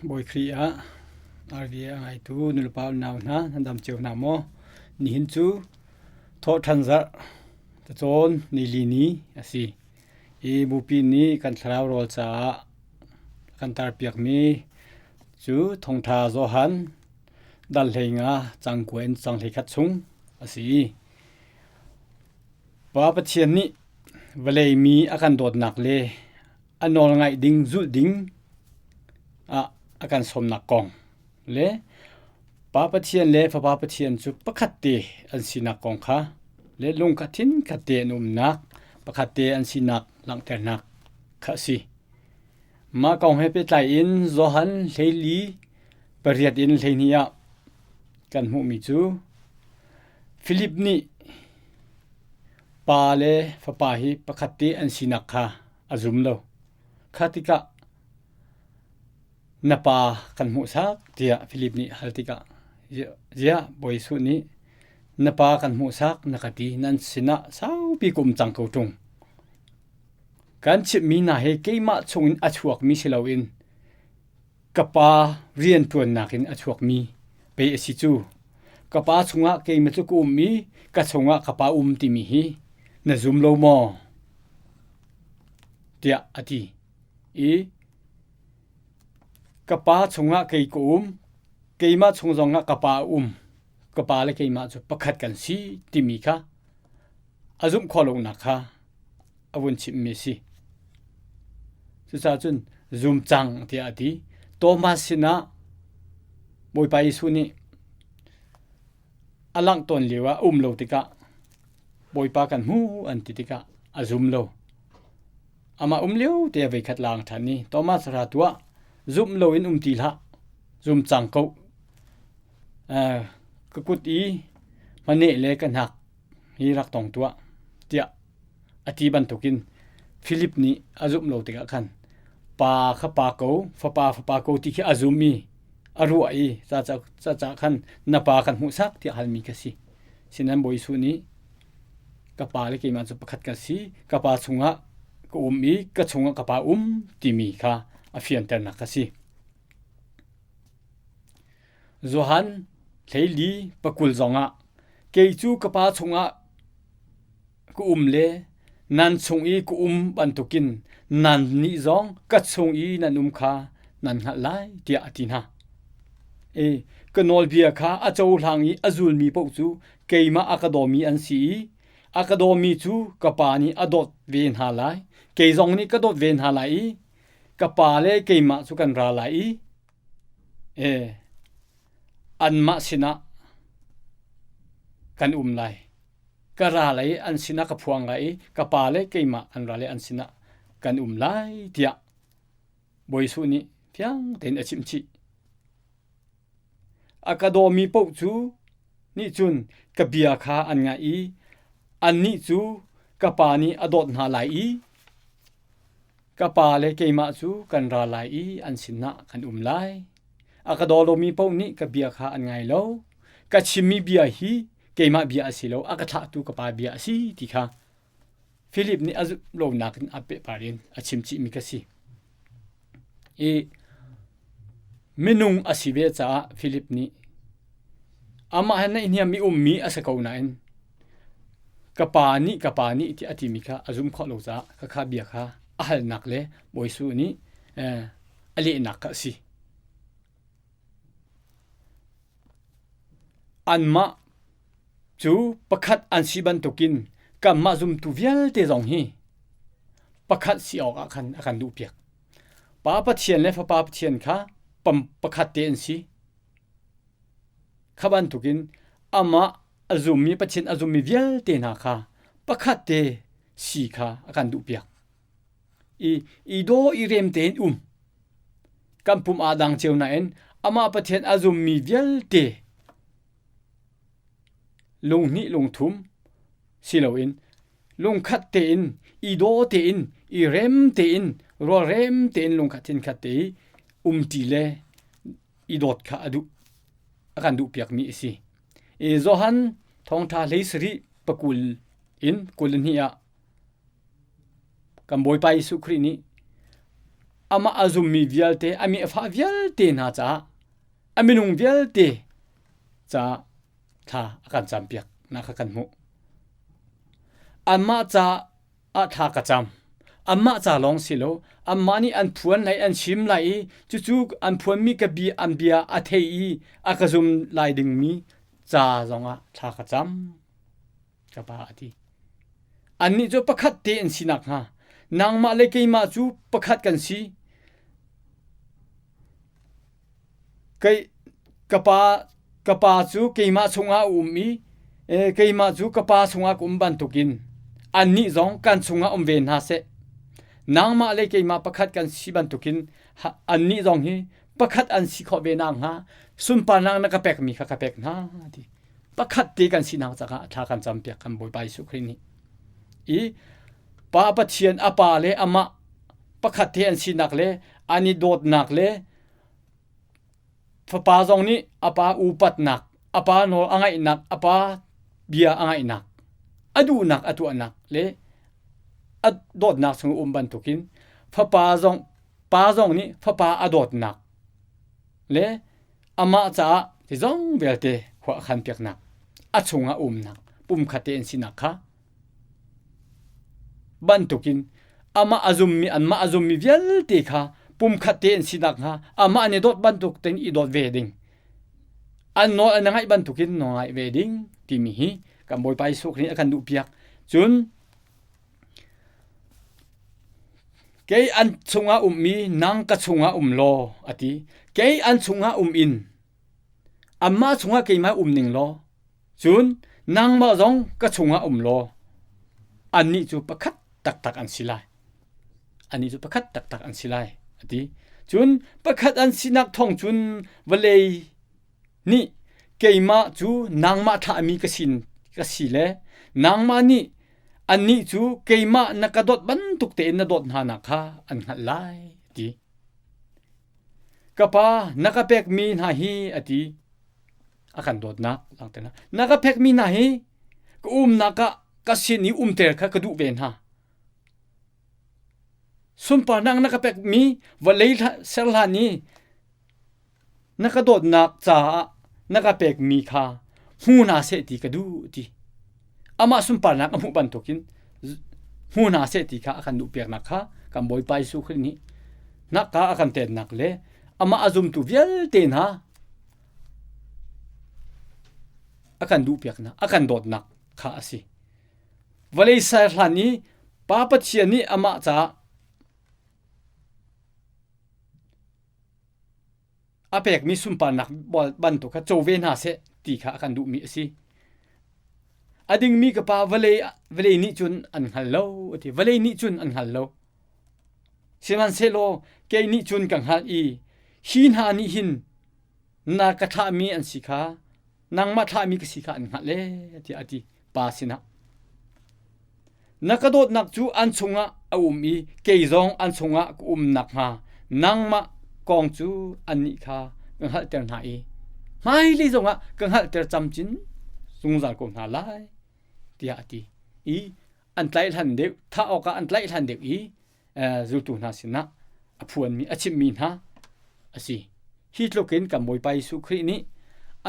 Bawi Khrih ah RVA a ngaitu nulepa unau hna nan dam cio hna maw? Nihin cu thawhṭhan zarh cacawn nili ni a si. I bupi nih kan thlarau rawl caah kan tarpiakmi cu thawngṭha Johan dal 15 cang kua in cang 11 chung a si. Pa Pathian nih vawlei mi a kan dawtnak le a nawlngaih ding zulh ding ah a kan sawmnak kong le Pa Pathian le Fapa Pathian cu pakhat te an sinak kong kha le lungkhat thin khat te an umnak pakhat te an sinak langhternak kha a si. Mah kong he pehtlai in Johan hleili pariat in 12 ah kan hmuhmi cu Filip nih Pa le Fapa hi pakhat te an sinak kha a zum lo. Kha tikah na pa kan hmuhsak tiah Filip nih hal tikah ziah Bawi Jesuh nih na pa kan hmuhsak na ka ti nan sinah saupi ka um cang ko ṭung. Kan chimhmi hna hi keimah chungin a chuakmi si loin ka pa rianṭuannak in a chuakmi pei a si cu. Ka pa chungah keimah cu ka um i ka chungah ka pa um timi hi na zum lo maw? tiah a ti i ka pa chungah kei ka um, keimah chung zongah ka pa a um, ka pa le keimah cu pakhat kan si timi kha a zumh khawh lonak kha a vun chimhmi a si. Cucaah cun zum cang tiah a ti. Thomas sinah Bawipa Jesuh nih a langh tawn lio ah um lo tikah Bawipa kan hmu an ti tikah a zum lo. Amah um lio te a veikhat lang ṭhan i Thomas ra tuah zumh loin um ti hlah zum cang ko ka kut i hmaneh le ka hnak hi rak tong tuah tiah A ti bantukin Filip nih a zumh lo tikah khan pa kha pa ko, fapa fapa ko ti khi a zum i a ruah i caca khan na pa kan hmuhsak tiah halmi ka si. Sinan Bawi Jesuh nih ka pa le keimah cu pakhat kan si, ka pa chungah ka um i ka chungah ka pa um timi kha a fianternak a si. Johan 14 pakul zongah kei cu ka pa chungah ka um le nan chung i ka um bantukin nannih zong ka chung i nan um kha nan hngalh lai tiah a ti hna. E, ka nawlbia kha a cohlang i a zulmi paoh cu keimah a ka dawmi an si i a ka dawmi cu ka pa nih a dawt ve hna lai. Kei zong nih ka dawt ve hna lai i ka pa le keimah cu kan ra lai i e, anmah sinah kan um lai. Ka ra lai i an sinah ka phuang lai i ka pa le keimah an ra lai an sinah kan um lai tiah Bawi Jesuh nih fiang tein a chimh chih. A ka dawmi paoh cu nih cun ka bia kha an ngaih i annih cu ka pa nih a dawt hna lai i ka pa le keimah cu kan ra lai i an sinah kan um lai. A ka daw lomi paoh nih ka bia kha an ngai lo. Ka chimmi bia hi keimah bia a si lo, a ka thlahtu ka pa bia a si ti kha Philip nih a zumh lonak in a pehpar in a chim chihmi ka si. I minung a si ve caah Philip nih amah he naihniam i ummi a si ko nain ka pa nih ka pa nih ti a timi kha a zum khawh lo caah khakha bia kha a halnak le Bawi Jesuh nih a lehnak kha a si. Anmah cu pakhat an si bantukin kanmah zumtu vialte zong hi pakhat si awkah khan a kan duhpiak. Pa Pathian le Fapa Pathian kha pam pakhat te an si. Kha bantukin amah a zummi Pathian a zummi vialte hna kha pakhat te si kha a kan duhpiak. I i daw i rem tein um. Kan pum aa dang cio nain amah Pathian a zummi vialte lunghnih lungthum si loin lungkhat tein i daw tein i rem tein rualrem tein lungkhat thinkhat te i umṭi le i dawt kha a duh a kan duhpiakmi a si. I Johan thawngṭha hlei sarih pakul in kul hnih ah kan Bawipa Jesuh Khrih nih amah a zummi vialte, a mi a fah vialte hna caah, a minung vialte caah thla a kan campiak nak kha kan hmuh. Anmah ca ah thla ka cam. Anmah ca lawng si lo, anmah nih an phuan lai, an chim lai i cucu an phuanmi ka bia an bia a thei i a ka zum lai dingmi ca zongah thla ka cam. Ka pa a ti. Annih cu pakhat te an si nakhnga nangmah le keimah cu pakhat kan si. Kei ka pa ka pa cu keimah chungah a um i keimah cu ka pa chungah ka um bantukin annih zong kan chungah um ve hna seh. Nangmah le keimah pakhat kan si bantukin annih zong hi pakhat an si khawh ve nakhnga sunparnak na ka pekmi kha ka pek hna ti. Pakhat te kan sinak caah thla kan campiak kan Bawipa Jesuh Khrih nih. I Pa Pathian a pa le amah pakhat te an sinak le an i dawtnak le fapa zong nih a pa upatnak, a pa nawl a ngaihnak, a pa bia a ngaihnak, a duhnak a tuahnak le a dawtnak chung um bantukin fapa zong pa zong nih fapa a dawtnak le amah caah zeizong vialte khua a khan piaknak a chungah umnak pumkhat te an sinak kha bantukin amah a zummi anmah a zummi vialte kha pumkhat te an sinak hnga amah an i dawt bantuk tein i dawt ve ding an nawl an ngaih bantukin nawl ngaih ve ding timi hi kan Bawipa Jesuh Khrih nih a kan duhpiak cun kei an chungah ummi nang ka chungah um law a ti kei an chungah um in anmah chungah keimah um ning law Cun nangmah zong ka chungah um law annih cu pakhat taktak an si lai. Annih cu pakhat taktak an si lai, a ti. Cun pakhat an sinak thawng cun vawlei nih keimah cu nangmah thlahmi ka sin ka si le nangmah nih annih cu keimah na ka dawt bantuk tein na dawt hna nak kha an hngalh lai, a ti. Ka pa, na ka pekmi hna hi, a ti. A kan dawtnak langhternak. Na ka pekmi hna hi ka umnak ah ka sin i umter kha ka duh ve hna. Sunparnak na ka pekmi vawlei ser hlan i na ka dawtnak caah na ka pekmi kha hmu hna seh ti ka duh ti. Amah sunparnak a hmuh bantukin hmu hna seh ti kha a kan duhpiaknak kha kan Bawipa Jesuh Khrih nih nakka a kan tennak le amah a zumtu vialte hna a kan duhpiaknak a kan dawtnak kha a si. Vawlei ser hlan i Pa Pathian nih amah caah a pekmi sunparnak bantuk kha co ve hna seh ti kha a kan duhmi a si. A dingmi ka pa vawlei vawlei nih cun an hngal lo a ti. Vawlei nih cun an hngal lo. Sihmanhsehlaw kei nih cun ka hngalh i hi hna nih hin na ka thlahmi an si kha nangmah thlahmi ka si kha an hngalh ee tiah a ti pa sinah. Na ka dawtnak cu an chungah a um i kei zong an chungah ka um nakhnga nangmah kong cu annih kha ka hngalhter hna i hmailei zongah ka hngalhter camcin zungzal ko hna lai tiah a ti i an tlaihlan deuh thah awkah an tlaihlan deuh i zultu hna sinah a phuanmi a chimhmi hna a si. Hi tluk in kan Bawipa Jesuh Khrih nih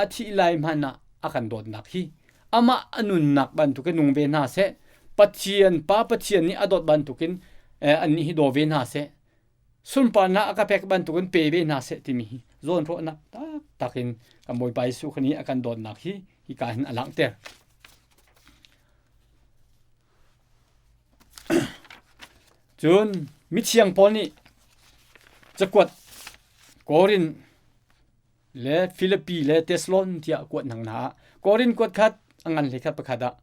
a thih lai hmanh ah a kan dawtnak hi amah a nunnak bantukin nung ve hna seh Pathian Pa Pathian nih a dawt bantukin annih hi daw ve hna seh sunparnak a ka pek bantukin pe ve hna seh timi hi zawnruahnak taktak in kan Bawipa Jesuh Khrih nih a kan dawtnak hi hika hin a langhter. Cun mithiang Paul nih cakuat Korin le Filipi le Thessalon tiah a kuat hna ah Korin kuat khat a ngan hlei khat pakhat ah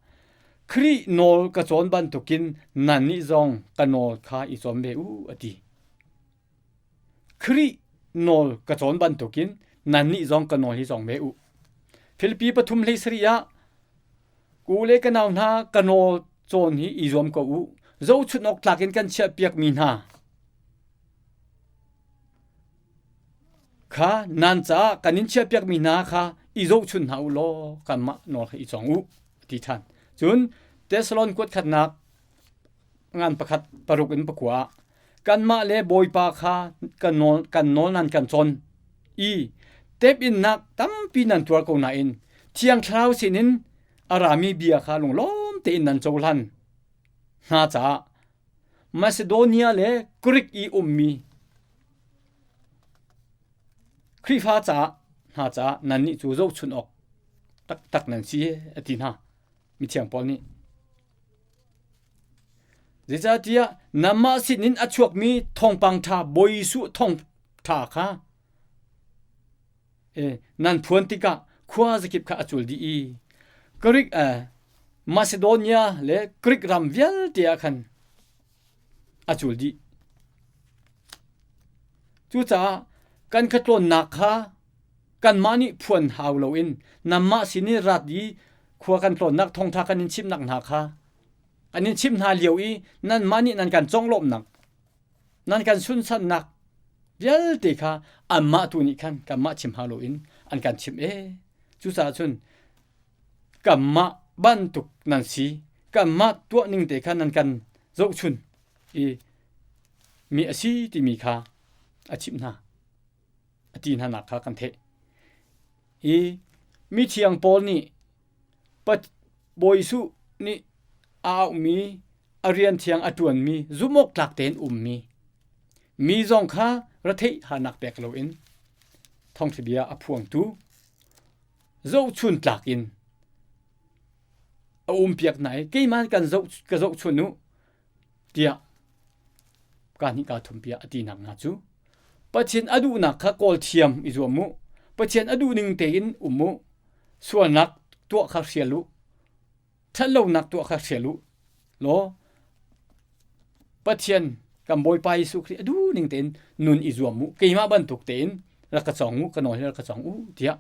Khrih nawl ka cawn bantukin nannih zong ka nawl kha i cawn ve u a ti. Khrih nawl ka cawn bantukin nannih zong ka nawl hi cawng ve u. Filipi pathum hlei sarih ah Ku le ka nau hna ka nawl cawn hi i zuam ko u. Zohchunh awk tlak in kan chiahpiakmi hna kha nan caah kan in chiahpiakmi hna kha i zohchun hna u law kanmah nawl kha i cawng u ti ṭhan. Cun Thessalon kuat khatnak ngan pakhat paruk in pakua ah. Kanmah le Bawipa kha kan nawl, kan nawl nan kan cawn i tepinnak tampi nan tuar ko nain Thiang Thlarau sinin a rami bia kha lunglawm tein nan cohlan hna caah Macedonia le Greek i ummi Khrihfa caah hna caah nannih cu zohchun awk taktak nan si a ti hna mithiang Paul nih. Zeicahtiah nanmah sinin a chuakmi thawngpang ṭha Bawi Jesuh thawngṭha kha nan phuan tikah khua zakip kha a cul dih i Greek Macedonia le Greek ram vialte ah khan a cul dih. Cucaah kan khatlawnnak kha kanmah nih phuan hau loin nanmah sin i rat i khua kan tlawnnak thawngṭha kan in chimhnak hna kha an in chimh hna lio i nanmah nih nan kan conglawmhnak nan kan sunsannak vialte kha anmah tu nih khan kanmah chim hau loin an kan chimh ee. Cucaah cun kanmah bantuk nan si kanmah tuah ning te kha nan kan zohchun i mi a si timi kha a chimh hna a ti hna nak kha kan theih i mithiang Paul nih Bawi Jesuh nih a auhmi a rian thiang a ṭuanmi zumhawk tlak tein ummi mi zong kha retheih harnak pek loin thawngṭha bia a phuangtu zohchun tlak in a umpiak hna i keimah kan zoh ka zohchun u tiah ka hnih ka thum piah a ti nak hna cu Pathian a duhnak kha kawl thiam i zuam u Pathian a duh ning tein um u sualnak tuah kha hrial u ṭhatlonak tuah kha hrial u law Pathian kan Bawipa Jesuh Khrih a duh ning tein nun i zuam u keimah bantuk tein rak ka cawng u ka nawl hi rak ka cawng u tiah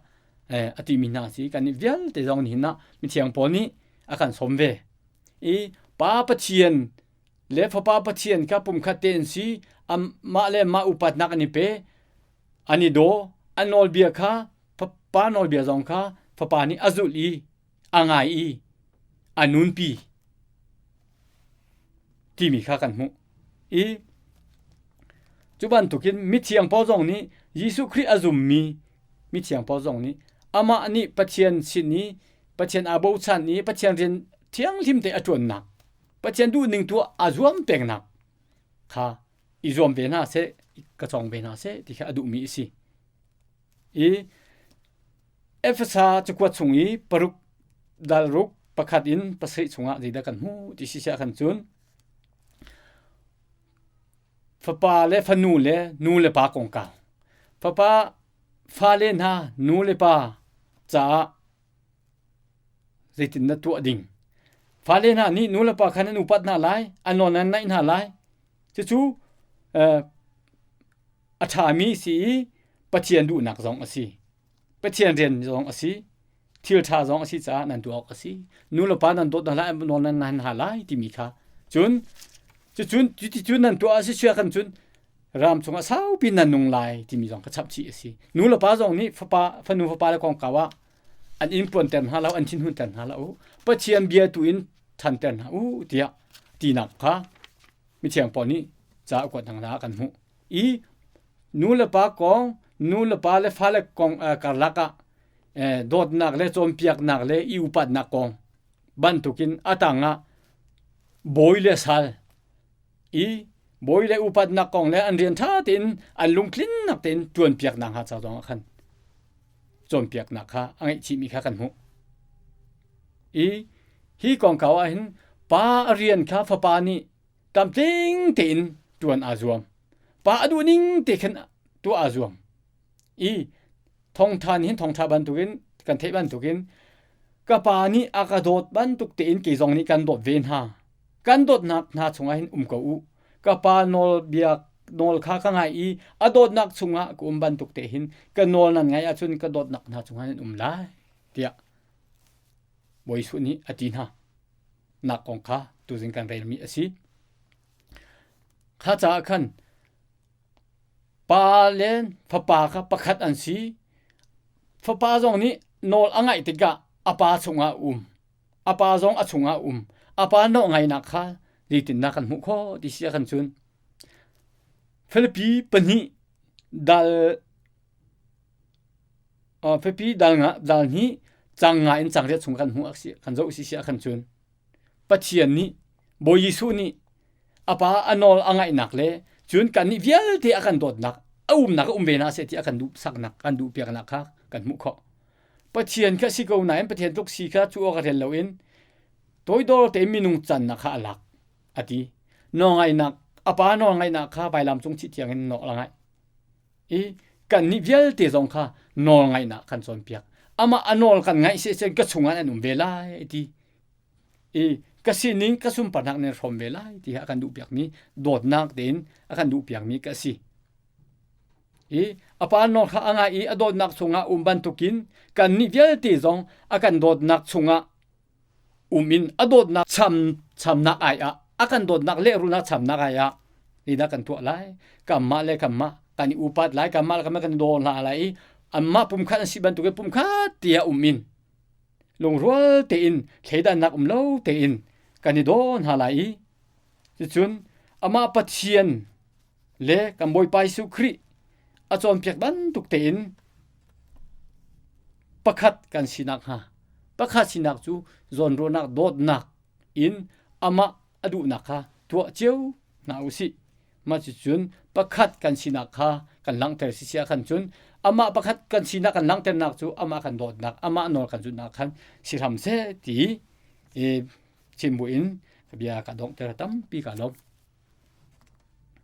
a timi hna si kan nih vialte zong nihin ah mithiang Paul nih a kan sawm ve i Pa Pathian le Fapa Pathian kha pumkhat te an si mah le mah upatnak an i pe an i daw an nawlbia kha Pa nawlbia zong kha Fapa nih a zulh i a ngai i a nunpi timi kha kan hmuh i cu bantukin mithiang Paul zong nih Jesuh Khrih a zummi mithiang Paul zong nih amah nih Pathian sin i Pathian aa bochan i Pathian rian thianghlim te a ṭuannak Pathian duhning tuah aa zuam pengnak kha i zuam ve hna seh ka cawng ve hna seh ti kha a duhmi a si i Efesa cakuat chung i paruk dal ruk pakhat in pasarih chungah zeidah kan hmuh ti si siah khan cun fapa le fanu le nu le pa kongkau fapa fale hna nu le pa caah zeitin na tuah ding fale hna nih nu le pa khan an upat hna lai an nawl an naih hna lai cucu a ṭhami si i Pathian duhnak zong a si. Pathian rian zong a si. Thil ṭha zong a si caah nan tuah awk a si. Nu le pa nan dawt hna lai, nawl nan nan hna lai timi kha. Cun cucun cuticun nan tuah a si sia kan cun ram chungah saupi nan nung lai timi zong kha chap chih a si. Nu le pa zong nih fapa fanu fapa le kongkau ah an inn puanter hna lo, an thinhunter hna lo. Pathian bia tu in ṭhanter hna u tiah tinak kha mithiang Paul nih ca a kuat hna kan hmuh. I nu le pa kong nu le pa le fale kong karlak ah dawtnak le cawnpiaknak le i upatnak kong bantukin a tangah bawi le sal i bawi le upatnak kong le an rian ṭha tein an lungtlinnak tein ṭuanpiaknak hnga ca zong ah khan cawnpiaknak kha a ngeih chihmi kha kan hmuh. I hi kongkau ah hin pa a rian kha fapa nih tlamtling tein ṭuan aa zuam. Pa a duh ning te khin tuah aa zuam. I thawngṭha nih hin thawngṭha bantukin kan theih bantukin ka pa nih a ka dawt bantuk tein kei zong nih kan dawt ve hna. Kan dawtnak hna chungah hin um ko u. Ka pa nawlbia nawl kha ka ngai i a dawtnak chungah ka um bantuk te hin ka nawl nan ngaih ahcun ka dawtnak hna chungah nan um lai tiah Bawi Jesuh nih a ti hna. Nak kong kha tuzing kan relmi a si. Kha caah khan pa le fapa kha pakhat an si. Fapa zong nih nawl a ngaih tikah a pa chungah a um. A pa zong a chungah a um. A pa nawl ngaihnak kha zeitindah kan hmuh khawh ti si ah khan cun. Filipi pahnih dal Filipi dal nga dal hnih cang nga in cang riat chung kan hmuh kan zoh si si ah khan cun Pathian nih Bawi Jesuh nih a pa a nawl a ngaihnak le cun kannih vialte a kan dawtnak a umnak a um ve hna seh ti a kan duh saknak kan duh piaknak kha kan hmuh khawh. Pathian kha si ko nain Pathian tluk si kha cu awk a rel loin toidor tein minung cannak kha a lak a ti. Nawlngaihnak a pa nawlngaihnak kha vailam cung thih tiangin nawl a ngaih. I kannih vialte zong kha nawlngaihnak kan cawnpiak. Amah a nawl kan ngaih si cun ka chungah an um ve lai a ti. I ka sining ka sunparnak nan hrawm ve lai ti a kan duhpiakmi dawtnak tein a kan duhpiakmi ka si. I a pa nawl kha a ngai i a dawtnak chungah um bantukin kannih vialte zong a kan dawtnak chungah um in a dawtnak cham chamnak ai ah a kan dawtnak lehrulnak chamnak ai ah nih kan tuah lai kanmah le kanmah kan i upat lai kanmah le kanmah kan i daw hna lai i anmah pumkhat an si bantukin pumkhat tiah um in lungrual tein thleidannak um lo tein kan i daw hna lai i cucun amah Pathian le kan Bawipa Jesuh Khrih a cawnpiak bantuk tein pakhat kan sinak hnga pakhat sinak cu zawnruahnak dawtnak in amah a duhnak kha tuah cio hna u sih. Mah cucun pakhat kan sinak kha kan langhter si si ahkhan cun amah pakhat kan sinak kan langhternak cu amah kan dawtnak amah nawl kan zulhnak khan si hram seh ti i chim buin bia ka donghter tampi ka lawm.